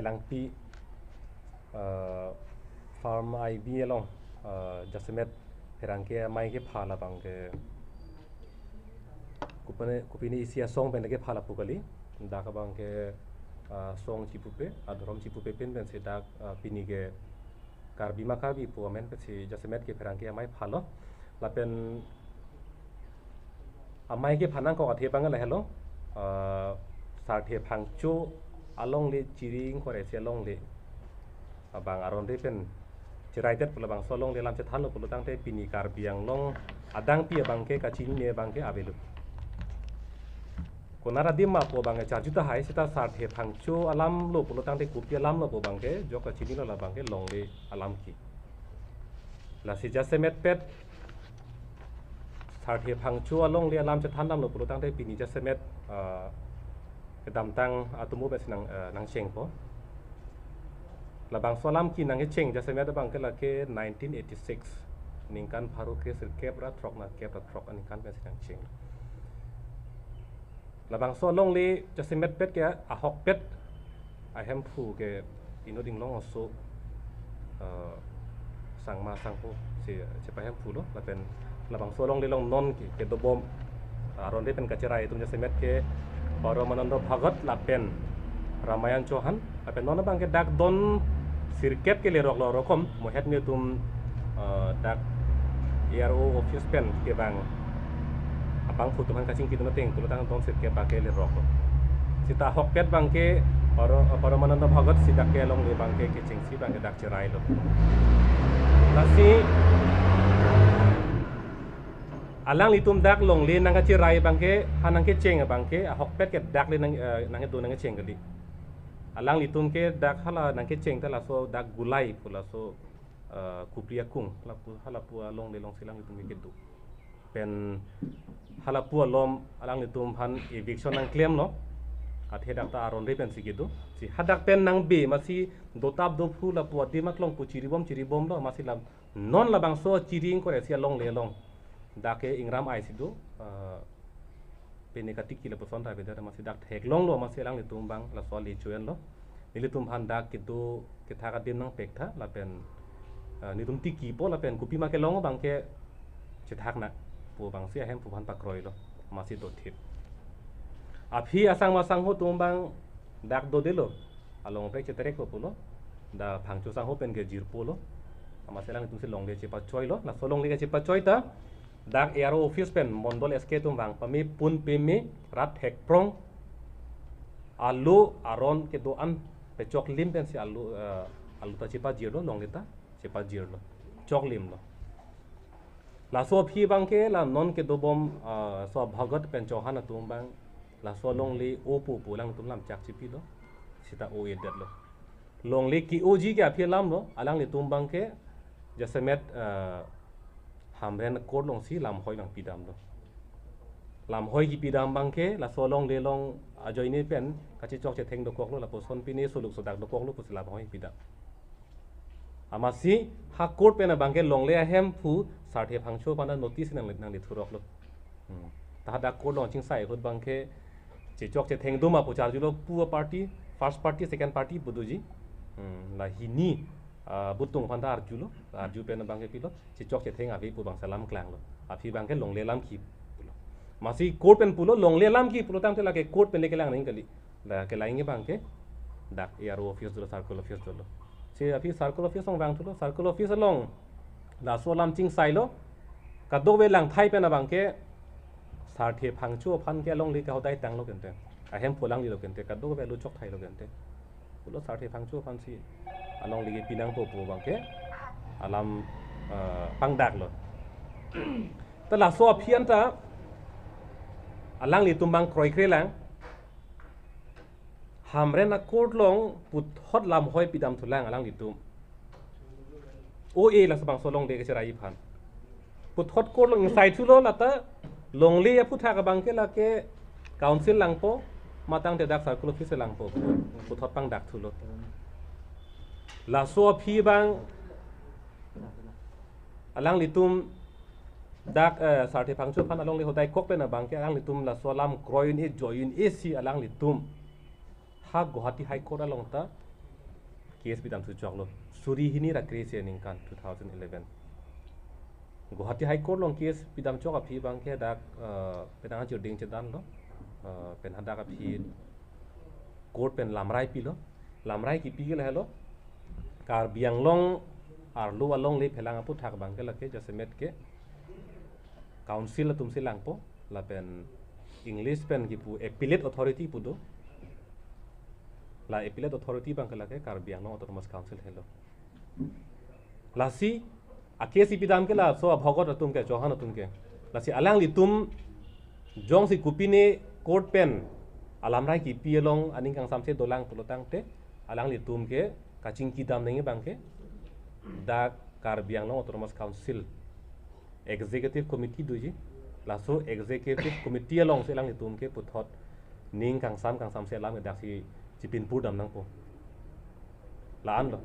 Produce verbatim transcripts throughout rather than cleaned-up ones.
Langpi, eh, Farm I B along, eh, jasemet pherangke amei kepha labang ke kopine, kopine isi asong pen kepha lapu kali. Dak abang ke, eh, song chipupe, adhorom chipupe pen pensi dak, eh, pini ke Karbi ma Karbi pu amen pensi jasemet ke pherangke amei phalo. Lapen amei kepha nangkok athe abang lahelo, eh, Sarthe Phangcho alongle chiri ingkoi ra isi alongle abang aron re pen chiraidet pu labangso alongle alam chethanlo pulo tangte pini Karbi Anglong adangpi abang ke kachinine abang ke avelo. Konat adim ma pu abang ke charju tahai, seta Sarthe Phangcho alam lo pulo tangte kopi alam lo pu abang ke jok kachinilo, labang ke longle alam ke. Lasi jasemet pet Sarthe Phangcho alongle alam chethan damlo pulo tangte pini jasemet, ah, kedamtang atomo pensi nang, eh, nangchengpo. Labangso alam ke nangkecheng jasemet abang ke lake nineteen eighty-six, ningkan pharo kre sirkep ra throk, nerkep ra throk aningkan pensi nangcheng. Labangso alongle jasemet pet ke ahokpet ahemphu ke inut inglong aso, eh, sangma sangpo si chepahemphu lo, lapen labangso alongle along non ke, kedobom aron re pen kachirai atum jasemet ke Paramananda Bhagat lapen Ramayan Chauhan, lapen non abang ke dak don sirkep ke lerok lo rokom, mohet netum, eh, dak A R O office pen kevang abangphu atum aphan kachingki dun ateng pulo tang don sirkep abang ke lerok lo. Seta ahokpet abang ke Para-, Paramananda Bhagat si dak ke alongle abang ke kechengsi abang ke dak chirailo. Lasi alanglitum dak longle nangkachirai abang ke, ha nangkecheng abang ke ahokpet ke dak le nang, eh, nangkedo nangkecheng kali. Alanglitum ke dak hala nangkecheng ta laso dak Gulai pu laso, eh, Kupri akung, halapu, halapu alongle alongsi alanglitum ke kedo. Pen halapu alom alanglitum aphan eviction nangklemlo. Athe dak ta aron re pensi kedo. Si hadak pen nangbe masi dotap dophu lapu adim aklong pu chiribom chiribomlo, masi lam non labangso chiri ingkoi ra isi alongle along dak ke ingram ai si do, eh, pene katiki lapuson ta beda, masi dak theklonglo, masi alanglitum abang laso ale choenlo. Nelitum aphan dak kedo kethak adim nangpek tha lapen, eh, netum tikipo lapen kopima kelong abang ke chethak nang pu abangsi ahemphu aphan pakroilo, masi dothip. Aphi asangma asangho atum abang dak dodelo, along prek cheterekpo pulo, dak Phangcho sangho pen ke jirpolo, masi alanglitum si longle chepachoilo, laso longle kechepachoi ta dak A R O office pen Mondol S K atum vang pame pun peme rat hekprong, alo aron kedo-an pechoklim pensi alo, eh, alo ta chepajirlo, longle ta chepajirlo, choklimlo. Laso aphi abang ke la non kedobom, eh, so Bhagat pen Chauhan atum abang laso longle opo pu alangtum lam chak chipilo, seta o-edetlo. Longle ke-oji ke aphi alam lo, alanglitum abang ke jasemet, eh, Hamren court alongsi lamhoi nangpidamlo. Lamhoi kipidam abang ke laso longle along ajoine pen kachechok chetheng dokoklo, lapuson pine soluk sodak dokoklo pusi lamhoi pidam. Amatsi ha court pen abang ke longle ahemphu Sarthe Phangcho aphan notice nang, nanglethuroklo. Hmm. Ta hadak court along chingsai ahut abang ke chechok chetheng doma pu charjulo, pu a party, first party, second party pu doji. Hmm. La hini, ah, Butung aphan ta arjulo, arju pen abang ke pilo, chechok chetheng ave pu abang si alam klanglo. Aphi abang ke longle alam ke pulo. Masi court pen pulo longle alam ke pulo tangte lake court pen le kelang nang kali. La kelang abang ke dak A R O office dolo, circle office dolo. Si aphi circle office along vangthulo, circle office along laso alam chingsailo. Kadokave langthai pen abang ke Sarthe Phangcho aphan ke alongle ke hodai tanglo kente. Ahemphu alanglelo kente, kadokave alo chokthailo kente. Pulo Sarthe Phangcho aphansi alongle ke pinangpo pu abang ke alam, eh, pangdaklo. Ta laso aphi anta alanglitum abang kroikrelang. Hamren a court along puthot lamhoi pidamthulang alanglitum. O-e laso bangso longle kechirai aphan. Puthot court along ingsaithulo, lata longle aphuthak abang ke lake council langpo, matang dedak circle office langpo. Puthot pangdakthulo. Laso aphi abang alanglitum dak, eh, Sarthe Phangcho aphan alongle hodai kok pen abang ke alanglitum laso alam kroi un-e joi un-e si alanglitum ha Guwahati High Court along ta case pidam su choklo. Suri hini ra kre-isi aningkan two thousand eleven. Guwahati High Court along case pidam chok aphi abangke dak, eh, penang achirding chedanlo. Eh, pen hadak aphi court pen lamrai pilo. Lamrai kipi ke lahelo. Karbi Anglong arlo alongle phelang aphuthak abangke lake jasemet ke council atum si langpo, lapen English pen kipu appellate authority pu do. La appellate authority abangke lake Karbi Anglong Autonomous Council helo. Lasi a-case ipidam ke laso abhogot atum ke, Chauhan atum ke. Lasi alanglitum jongsi kopine court pen alamrai kipi along aning kangsamse dolang pulo tangte, alanglitum ke kachingki dam nangji abangke dak Karbi Anglong Autonomous Council Executive Committee doji. Laso Executive Committee alongsi alanglitum ke puthot ning kangsam kangsamse alam ke daksi chipinpur dam nangpo. La-anlo.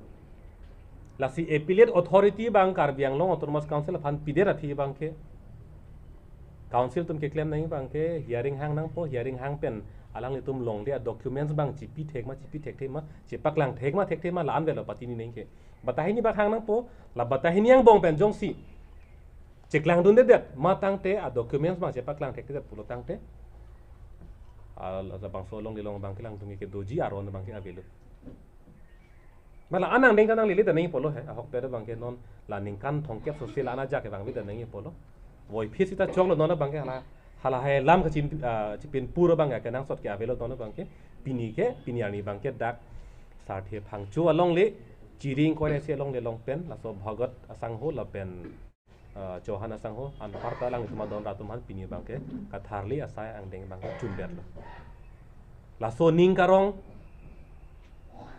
Lasi appellate authority abang Karbi Anglong Autonomous Council aphan pidet aphi abangke council atum keklem nangji abangke hearing hang nangpo, hearing hang pen alanglitum longle a-documents abang chipi thek ma, chipi thekthe ma, chepaklang thek ma, thekthe ma, la-an avelo patini neng ke. Batai hini abang hang nangpo, la batai hini angbong pen jongsi cheklangdundedet ma tangte, a-documents abang chepaklang thekthedet pulo tangte, a, labangso alongle along abangke alanglitum ke doji, aron abangke avelo. Ma la-an angdeng kananglele ta nangji pulo he, ahokpet abangke non la ningkan thomkep sose la-an ajak ke abang veda nangji pulo. Voiphit sita choklo non abangke hala, halahai alam kachim, ah, chipinpur abangke kenangsot ke avelo non abangke pini ke, pini arni abangke dak Sarthe Phangcho alongle, Chiring Koiresi alongle along pen, laso Bhagat asangho lapen ah, Chauhan asangho, anparta alanglitum adon rat atum aphan pini abangke katharli asai angdeng abangke chundetlo. Laso ning karong,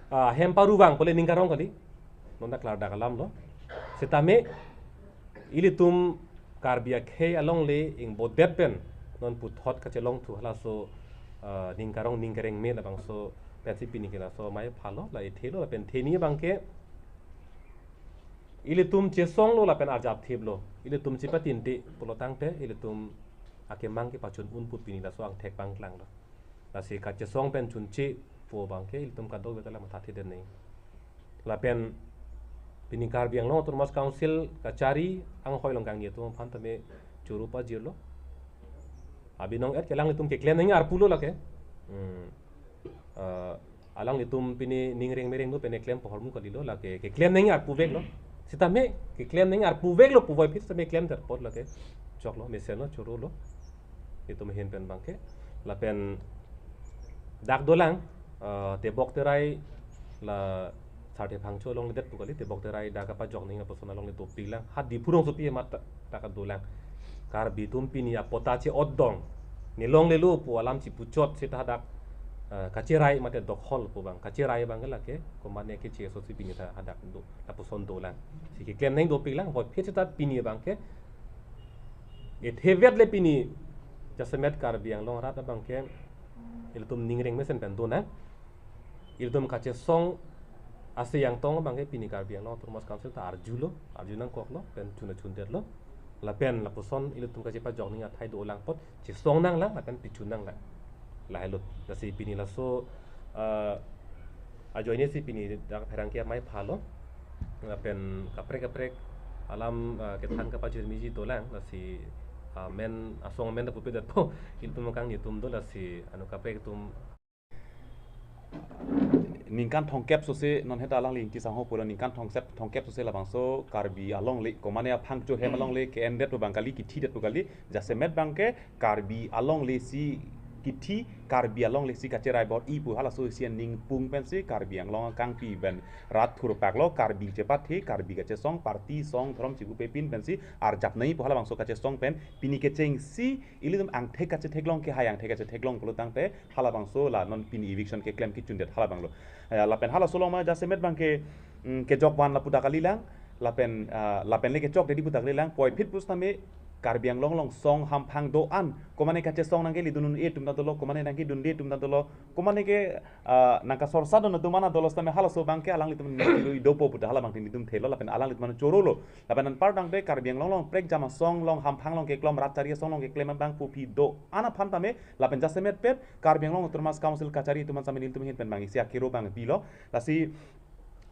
ah, hem paruvang pule ning karong kali. Non dak klardak alamlo. Setame ilitum Karbi akhei alongle ingbodet pen non puthot kachelongthu halaso, ah, ning karong ning kereng me labangso pensi pini ke laso amei aphalo, la ethelo, lapen theni abangke ilitum chesonglo lapen arjapthiplo. Ilitum chepatinte pulo tangte ilitum akemang kepachun un pu pini laso angthek pangklanglo. Lasi kachesong pen chunche pu abangke ilitum kadokave ta la mathathedet nangji. Lapen pini Karbi Anglong Autonomous Council kachari anghoi along kangni atum aphan tame choro pajirlo. Abinong et ke alanglitum keklem nangji arpulo lake. Hmm. Ah, alanglitum pini ning reng mereng do pen keklem pohormu kalilo, lake keklem nangji arpuveklo. Setame keklem nangji arpuveklo pu voiphit setame klemdet apot lake choklo, mesenlo, chorolo. Itum ahin pen abangke. Lapen dak dolang, ah, tebok terai la Sarthe Phangcho alongledet pu kali, tebok terai dak kapajok nangji lapuson alongle dopiklang. Ha Diphu rongsopi amat ta, ta kadolang. Karbi atum pini apatta che-otdong. Ne longlelo pu alam chipuchot seta hadak, eh, kacherai mate dokhol pu abang. Kacherai abangke lake, komane keche asosi pini ta hadak do, lapuson dolang. Si keklem nangji dopiklang, voiphit seta pini abangke. Ethevet le pini, jasemet Karbi Anglong arat abangke, ilitum ning reng mesen pen donang. Ilitum kachesong ase yangtong abangke pini Karbi Anglong Autonomous Council ta arjulo, arju nangkoklo, pen chun ta chundetlo. Lapen lapuson ilitum kachepajok nangji athai dolang apot, chesong nanglang, lapen pichun nanglang. Lahelo. Lasi pini laso, eh, ajoine si pini dak pherangke amei aphalo. Lapen kaprek kaprek alam, eh, kethan kapajirmiji dolang, lasi, eh, amen, asong amen ta pupedetpo, ilitum kangni atum do, lasi ano kaprek atum ningkan thomkep sose non heta alangli Ingti sangho pulo ningkan thomkep, thomkep sose labangso Karbi alongle, komane aphangcho hem alongle ke-endet pu abang kali, kithidet pu kali, jasemet abangke Karbi alongle si kithi, Karbi alongle si kacherai bor-i pu halaso isi aningpung pensi Karbi Anglong akangpi pen rat thurpaklo, Karbi chepathe, Karbi kachesong, party song, dhorom chipupe pin pensi arjap nangji pu halabangso kachesong pen pini kechengsi ilitum angthek kachetheklong, kehai angthek kachetheklong pulo tangte halabangso la non pini eviction keklem kechundet halabanglo. Eh, lapen halaso along ma jasemet abangke, mm, kejok van lapu ta kalilang, lapen, ah, lapen le kechokdetji pu ta kalilang, voiphit pusitame Karbi Anglong along song hamphang do-an, komane kachesong nangkelidun un-e atum ta dolo, komane nangkedunde atum ta dolo, komane ke, ah, nangkasorsadun atum ana dolo setame halaso abangke alanglitum nangkilui dopo pu ta halabangke nelitum thelo, lapen alanglitum chorolo. Lapen anparta tangte Karbi Anglong along prekjam asong along hamphang along keklem, rat chari asong along keklem abang pu aphi do-an aphan tame, lapen jasemet pet Karbi Anglong Autonomous Council kachari atum an sitame nelitum ahin pen abang isi akero abang pilo. Lasi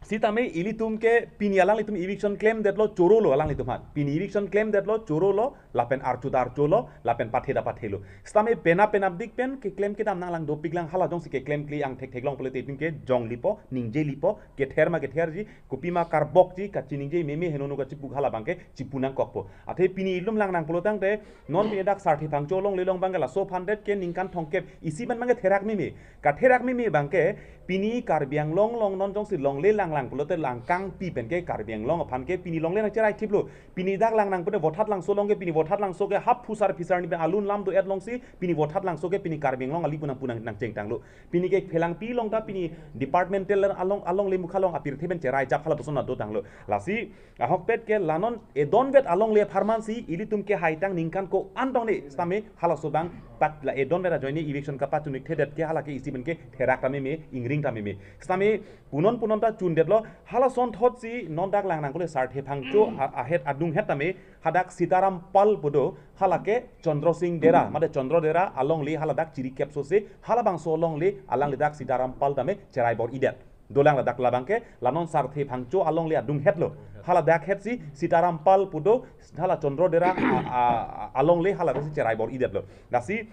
Sitame ilitum ke pini alanglitum eviction klemdetlo, chorolo alanglitum aphan. Pini eviction klemdetlo, chorolo, lapen archu ta archulo, lapen pathe ta pathelo. Sitame penap penapdik pen keklem kedam nanglang dopiklang, hala jongsi keklem kli angthek theklong pulote itum ke jonglipo, ningjelipo, kether ma ketherji, kopima karbokji, kachiningje meme henono kachipu hala abangke chipu nangkokpo. Athe pini ilum langnang pulo tangte, non pini dak Sarthe Phangcho alongle along abangke laso aphan det ke ningkan thomkep isi pen abangke therak meme. Katherak meme abangke pini Karbi Anglong along non jongsi longle langlang pulote lang kangpi pen ke Karbi Anglong aphan ke pini longle nangcherai thiplo. Pini dak langnang pulote Vothatlangso along ke pini Vothatlangso ke hap phusar phisar ni pen alun lam do-et longsi pini Vothatlangso ke pini Karbi Anglong ali pu nangpu nang nangchengtanglo. Pini ke Phelangpi along ta pini departmental along alongle mukha along apirthe pen cherai jap hala puson ado tanglo. Lasi ahokpet ke la non edonvet alongle apharmansi ilitum ke haitang ningkan ko-an tong ne sitame halaso abang pat la edonvet ajoine eviction kapachun-ik thedet ke hala ke isi pen ke therak ta meme, ingring ta meme. Sitame punon punon ta chundetlo, halason thotsi non dak langnang kole Sarthe Phangcho a- ahet adunghet tame hadak Sitaram Pal pu do, hala ke Chandra Sing Dera, mate Chandra Dera alongle hala dak chirikep sose, halabangso alongle alangli dak Sitaram Pal tame cherai bor-idet. Dolang ladak labangke, la non Sarthe Phangcho alongle adunghetlo. Hala dak hetsi Sitaram Pal pu do, hala Chandra Dera a- a- a- alongle hala dak si cherai bor-idetlo. Lasi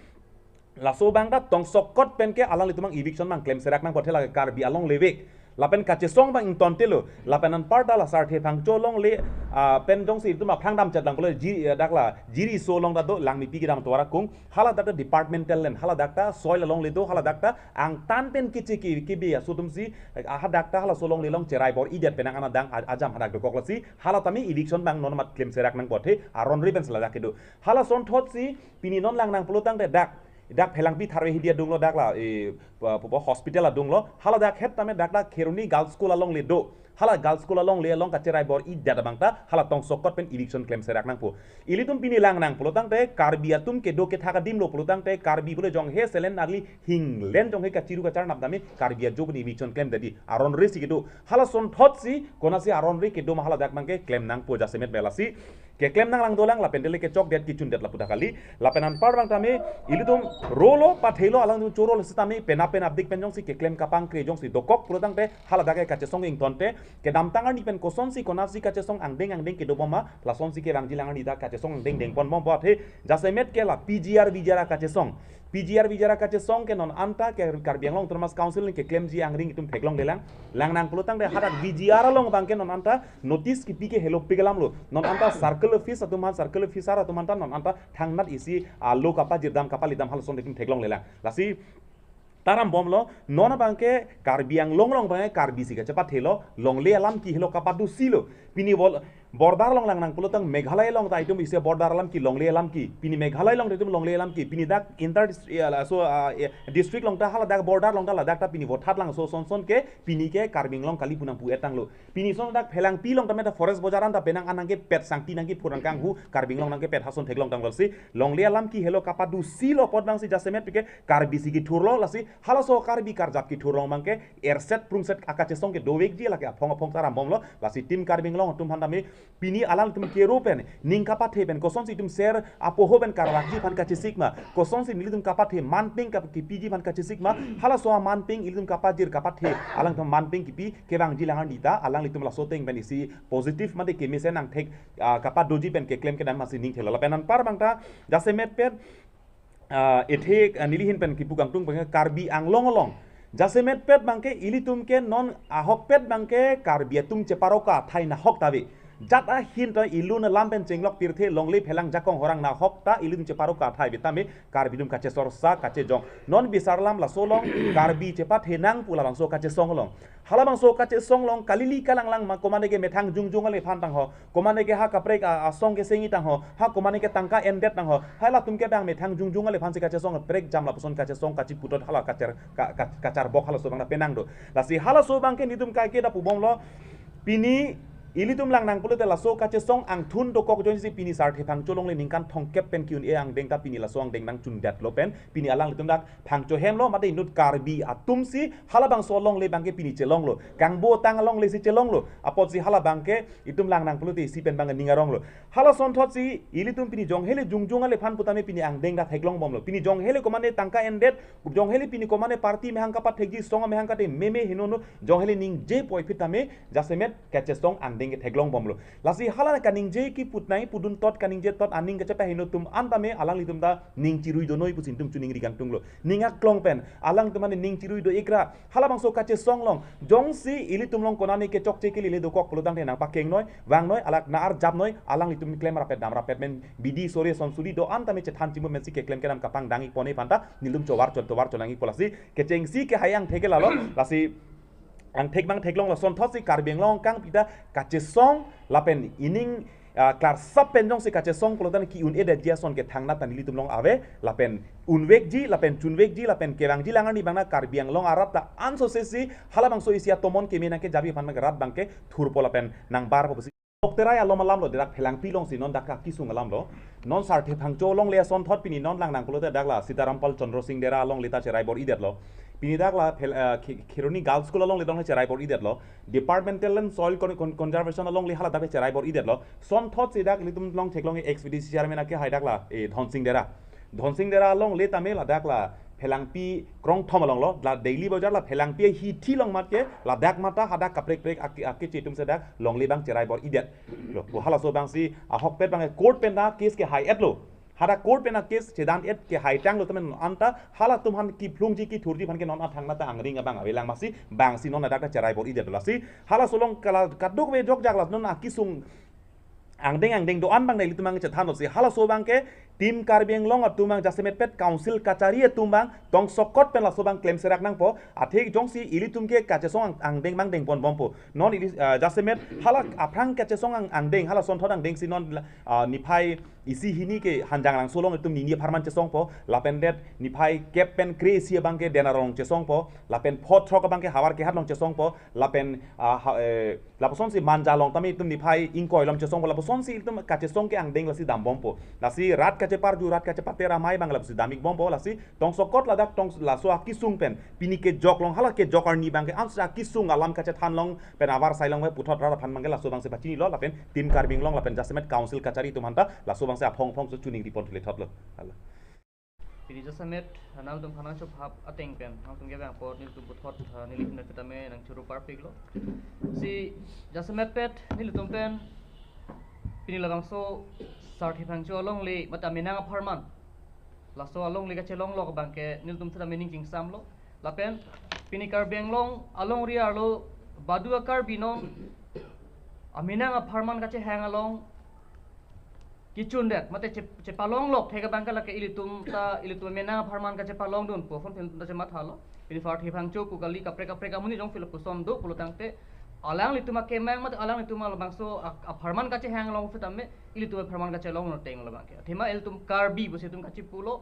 laso abang ta tongsokot pen ke alanglitum abang eviction abang klemserak nangpo, athe la Karbi alongle vek. Lapen kachesong abang ingtontelo. Lapen anparta la Sarthe Phangcho alongle, ah, pen jongsi itum aphrang damchetlang pulo ji, eh, dak la Jiriso along ta do, Langmepi kedam tovar akung. Hala dak ta departmental land, hala dak ta soil alongle do, hala dak ta angtan pen kiche ki kibi aso atumsi, ah, hadak ta halaso alongle along cherai bor-idet pen nang ana dang a- ajam hadak dokok lasi, hala tame eviction abang non mat klemserak nangpo, athe aron ri pensi ladak kedo. Halason thotsi pini non langnang pulo tangte dak, dak Phelangpi Tharve Hidi adunglo, dak la, eh, pa- pa- pa- hospital adunglo, hala dak het tame dak dak Kheroni Girls School alongle do. Hala Girls School alongle along kacherai bor-idet abang ta hala tongsokot pen eviction klemserak nangpo. Ilitum pini langnang pulo tangte Karbi atum kedo kethak adimlo pulo tangte Karbi pulo jong he selen arli hinglen jong he kachiru kacharnap tame Karbi ajo pen eviction klemdetji, aron ri si kedo. Halason thotsi konatsi aron ri kedo ma hala dak abangke klem nangpo, jasemet pen lasi keklem nanglang dolang, lapen dele kechokdet kechundet lapu dak kali. Lapen anpar abang tame ilitum rolo pathelo, alangtum chorolo sitame penap penapdik pen jongsi keklem kapangkre jongsi dokok pulo tangte hala dak ke kachesong ingtonte kedamtang arni pen kosonsi konatsi kachesong angdeng angdeng kedobom ma, lasonsi kevangji lang arni dak kachesong angdeng dengponbompo, athe jasemet ke la P G R V G R kachesong. P G R V G R kachesong ke non anta ke Karbi Anglong Autonomous Council keklemji angring itum theklonglelang. Langnang pulo tangte hadak V G R along abangke non anta notice kipi ke helopik alamlo. Non anta circle office atum aphan, circle officer atum aphan ta non anta thangnat isi alo kapajir dam kapali dam halason itum theklonglelang. Lasi tarambomlo, non abangke Karbi Anglong along abangke Karbi si kachepathelo, longle alam ke helo kapadusilo. Pini bol border along langnang pulo tang Meghalaya along ta itum isi border alam ke longle alam ke. Pini Meghalaya along ta itum longle alam ke. Pini dak inter dist-, ya, la, so, ah, ya, district along ta hala dak border along ta ladak ta pini Vothatlangso sonson ke pini ke Karbi Anglong kali pu nangpu-et tanglo. Pini son dak Phelangpi along ta meta forest bojar anta penang anang kepet, sangti nangkephur nangkanghu Karbi Anglong nangkepet hason theklong tanglo si. Longle alam ke helo kapadusilo apot abang si jasemet pike Karbi si kethurlo, lasi halaso Karbi karjap kethurlong abangke erset prungset akachesong ke dovekji, lake aphong aphong tarambomlo. Lasi Team Karbi Anglong atum aphan tame pini alangtum kero pen, ning kapathe pen, kosonsi itum ser apoho pen karlakji aphan kachesik ma, kosonsi nelitum kapathe manpeng kap- kipiji aphan kachesik ma, halaso amanpeng ilitum kapajir kapathe, alangtum manpeng kipi kevangji lang arni ta alanglitum laso ateng pen isi positive mate kemesen angthek, ah, kapadoji pen keklem kedam masi ning thelo. Lapen anpar abang ta jasemet pen, ah, ethe, ah, neli ahin pen kipu kangtung abangke Karbi Anglong along jasemet pet abangke ilitum ke non ahokpet abangke Karbi atum cheparo kathai nahok ta ave. Jat ahin ta ilun alam pen chenglok pirthe longle phelang jakong horang nahok ta ilitum cheparo kathai ave tame Karbi atum kachesorsa kachejong. Non bisar alam laso along Karbi chepathe nang pu labangso kachesong along. Halabangso kachesong along kalili kalanglang ma, komane ke methang jungjung ale aphan tangho, komane ke ha kaprek a- asong ke sengi tangho, ha komane ke tangka endet tangho, halatum ke abang methang jungjung ale aphan si kachesong prek jam lapuson kachesong kachiputot hala kachar ka- ka- kacharbok halaso abang ta penang do. Lasi halaso abangke nelitum kaike ta pubomlo. Pini Ilitum lang nangpulote laso kachesong angthun dokok ajoinesi pini Sarthe Phangcho alongle ningkan thomkep pen ki-un-e angdeng ta pini laso angdeng nangchundetlo pen pini alanglitum dak Phangcho hemlo mate inut Karbi atumsi halabangso alongle abangke pini chelonglo. Kangbo tang alonglesi chelonglo. Apotsi halabangke itum lang nangpulote isi pen abangke ning aronglo. Halasonthotsi ilitum pini jonghele jongjong ale aphan putame pini angdeng dak theklongbomlo. Pini jonghele komane tangka endet, jonghele pini komane party amahang kapathekji, song amahang kate meme henono, jonghele ningje puvoiphit tame jasemet kachesong angdeng ke theklongbomlo. Lasi hala kaningje kiput nai pudun tot kaningje tot aning kachepaheno atum an tame alanglitum ta ning chirui donoi pusi itum chuningri kangtunglo. Ning aklong pen alangtum mane ning chirui do-ikra. Halabangso kachesong along jongsi ilitum along konane kechokche kelile dokok pulotangte nangpakengnoi, vangnoi, alak na-arjapnoi, alanglitum klem rapet dam rapet men bidi sore sonsuri do-an tame chethan chimu mensi keklem kedam kapangdang-ikpon aphan ta nelitum chovar chon tovar chon nang-ikpo. Lasi kechengsi kehai angthek ke lalo, lasi angthek abang theklong lasonthotsi Karbi Anglong kangpita kachesong lapen ining ah, klarsap pen jongsi kachesong pulote ki-un-edetji ason ke thangnat ta nelitum along ave, lapen unvekji, lapen chunvekji, lapen kevangji lang arni abang na Karbi Anglong arat ta ansosesi halabangso isi atomon keme nangkejabi aphan abangke rat abangke thurpo lapen nangbarpo pusi. Dokterai alom alamlo, dak Phelangpi alongsi non dak akisung alamlo. Non Sarthe Phangcho alongle asonthot pini non lang nangpulote dak la Sitarampal Chandra Singh Dera alongle ta cherai bor-idetlo. Pini dak la Phel-, eh, Khe-, Kheroni Girls School alongle along cherai bor-idetlo. Departmental and Soil Con-, Con-, Conservation alongle hala dak cherai bor-idetlo. Sonthotsi dak ilitum along theklong ex V D C chairman akehai dak la, eh, Dhonsing Dera. Dhonsing Dera alongle tame ladak la Phelangpi krongthom alonglo, la Daily Bazar la Phelangpi hithi along mat ke, ladak mata hadak kaprek prek ake, akeche atumsi dak longle abang cherai bor-idet. Lo, pu halaso abangsi ahokpet abang court pen ta case kehai-etlo. Hadak court pen a case chedan-et kehai tanglo tame non anta halatum aphan kiphlungji kithurji aphan ke non athangnat ta angring abang avelang masi bangsi non ladak ta cherai bor-idet lasi halaso along kala kadokave jokjak la non akisung angdeng angdeng do-an abang na ilitum abang chethanlo si halaso abangke Team Karbi Anglong atum abang jasemet pet council kachari atum abang tongsokot pen laso abang klemserak nangpo. Athe jongsi ilitum ke kachesong ang-, angdeng abang dengponbompo. Non ili, ah, jasemet hala aphrang kachesong ang-, angdeng, halasonthot angdengsi non, ah, niphai isi hini ke Hanjangrangso along itum nini apharman chesongpo, lapen det niphai kep pen kre-isi abangke Den Arong along chesongpo, lapen pho throk abangke Howraghat along chesongpo, lapen, ah, ha-, eh, lapusonsi Manja along tame itum niphai ingkoi along chesongpo, lapusonsi itum kachesong ke angdeng lasi dambompo. Lasi rat kacheparju, rat kachepater amei abang lapusi dam-ikbompo, lasi tongsokot ladak tong laso akisung pen pini kejok along hala kejok arni abangke ansi akisung alam kachethan along pen avarsai along puthot rat aphan abangke laso abangsi pachinilo lapen Team Karbi Anglong lapen jasemet council kachari atum aphanta laso abangsi aphong aphongso chuningripon thulethotlo. Hala. Pini jasemet nangtum aphan nangchobhap ateng pen nangtum kevang apot nelitum puthot, ah, neli hinat tame nangchoro parpiklo. Si jasemet pet nelitum pen pini labangso Sarthe Phangcho alongle mate amenang apharman. Laso alongle kachelonglok abangke nelitum seta mening chingsamlo. Lapen pini Karbi Anglong alongri arlo badu a-Karbi non amenang apharman kachehang along kichundet mate che-, chepalonglok thek abangke lake ilitum ta ilitum amenang apharman kachepalongdunpo aphan pen ilitum ta chemathalo. Pini Sarthe Phangcho pu kali kaprek kaprek amonit jongsi lapuson do pulotangte alanglitum akemang mate alanglitum labangso a-, apharman kachehang along setame ilitum apharman kachelong noteng labangke. Athema ilitum Karbi pusi itum kachipulo.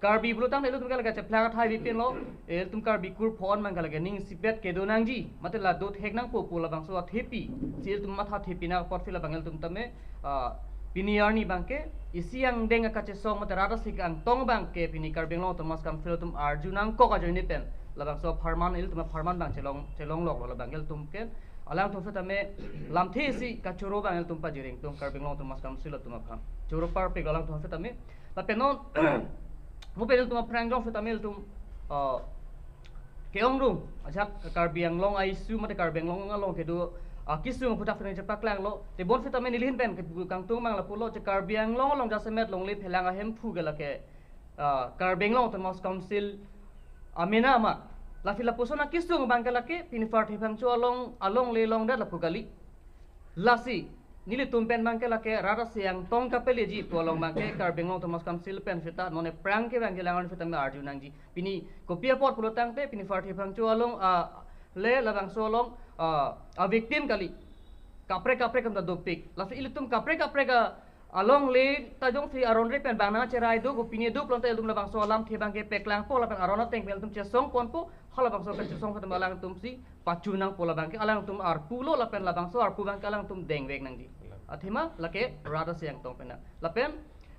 Karbi pulotangte ilitum ke lake cheplang athai bipinlo. Ilitum Karbi kur phon abangke lake ning isipet kedo nangji. Mate la do thek nangpo pu labangso athepi. Si ilitum matha thepi nang apot si labang ilitum tame, ah, pini arni abangke isi angdeng akachesong mate rat asik angtong abangke pini Karbi Anglong Autonomous Council atum arju nangkok ajoine pen labangso apharman ilitum apharman abang chelong, chelongloklo labang ilitum ke alangtum setame lamthe isi kachoro abang ilitum pajireng tung Karbi Anglong Autonomous Council atum aphan. Choro parpik alangtum setame. Lapen non mo pen ilitum aphrang jong setame ilitum, ah, ke-ong rung ajak Karbi Anglong a-issue mate Karbi Anglong along kedo, ah, kisung aphuthak setame chepaklanglo. Tebon setame neli ahin pen kepu kangtung abang lapulo che Karbi Anglong along jasemet longle phelang ahemphu ke lake, ah, Karbi Anglong Autonomous Council amena amat. Lasi lapuson akisung abangke lake pini Sarthe Phangcho along alongle longdet lapu kali. Lasi nelitum pen abangke lake rat asik angtong kapeleji pu along abangke Karbi Anglong Autonomous Council pen seta non aphrang kevang kelang arni setame arju nangji. Pini kopi apot pulotangte pini Sarthe Phangcho along, ah, le labangso along, ah, a-victim kali. Kaprek kaprek atum ta dopik. Lasi ilitum kaprek kaprek a Alongle ta jongsi aron re pen bang nangcherai do, kopine do pulote ilitum labangso alamthe abangke paklangpo lapen aron ateng pen ilitum chesongponpo, halabangso kachesong pen alangtum si pachunangpo, labangke alangtum arpu lo lapen labangso arpu abangke alangtum dengvek nangji. Athema lake rat aseng tong pen na. Lapen,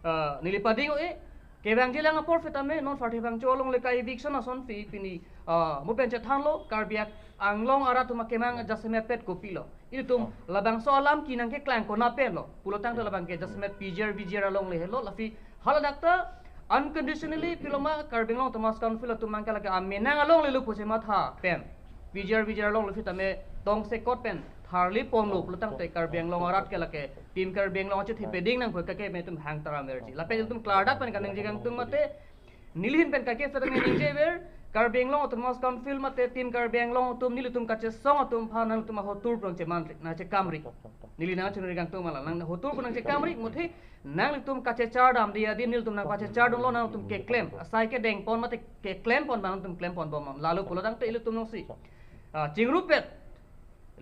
eh, neli pading o-e, kevangjilang apor sitame non Pharthe Phangcho alongle ka-eviction asonsi pini, eh, mo pen chethanlo, Karbi Anglong arat atum akemang jasemet pet kopilo. Ilitum labangso alam kenang keklang konat pen lo pulo tangte labangke jasemet P G R V G R alongle helo, lasi haladak ta unconditionally piloma Karbi Anglong Autonomous Council atum abangke lake amenang alongle lo pusi matha pen P G R V G R alongle sitame tongsekot pen tharliponlo pulo tangte Karbi Anglong arat ke lake Team Karbi Anglong achethe peding nangkok kake me tum hang tara merji. Lapen ilitum klardak pen kaningje kangtung mate, neli ahin pen kake sitame ningjever, Karbi Anglong Autonomous Council mate Team Karbi Anglong atum nelitum kachesong atum aphan nangtum ahotur pu nangcheman nangchekamri. Neli nangchunri kangtung mala nang hotur pu nangchekamri, muthe nanglitum kachechar damde adi nelitum nangpachechar dunlo, nangtum keklem asai kedengpon mate keklemponbom, nangtum klemponbom, lalo pulo tangte ilitum nongsi, ah, chingrupet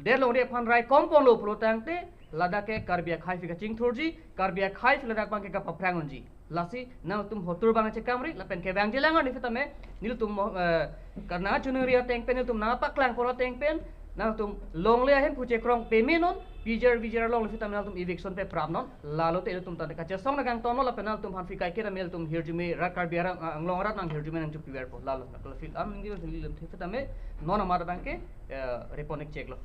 det longri aphan raikomponlo pulo tangte ladak ke Karbi akhei aphi kachingthurji, Karbi akhei aphi ladak abangke kapaphrang unji. Lasi nangtum hotur abang nangchekamri, lapen kevangjilang arni sitame nelitum mo, eh, karna chuningri ateng pen, nelitum nangpaklangpon ateng pen nangtum longle ahem puche krong pemenon, P G R V G R alongle sitame nangtum eviction peprapnon. Lalo te ilitum tangte kachesong nangkangtonlo lapen nangtum aphan aphi kaiketa me ilitum hirjume rat Karbi arang, ah, Anglong arat nang hirjume nangchopiverpo. Lalo naklo feel am ningje ilitum sitame non amat abangke, eh, reponik cheklo.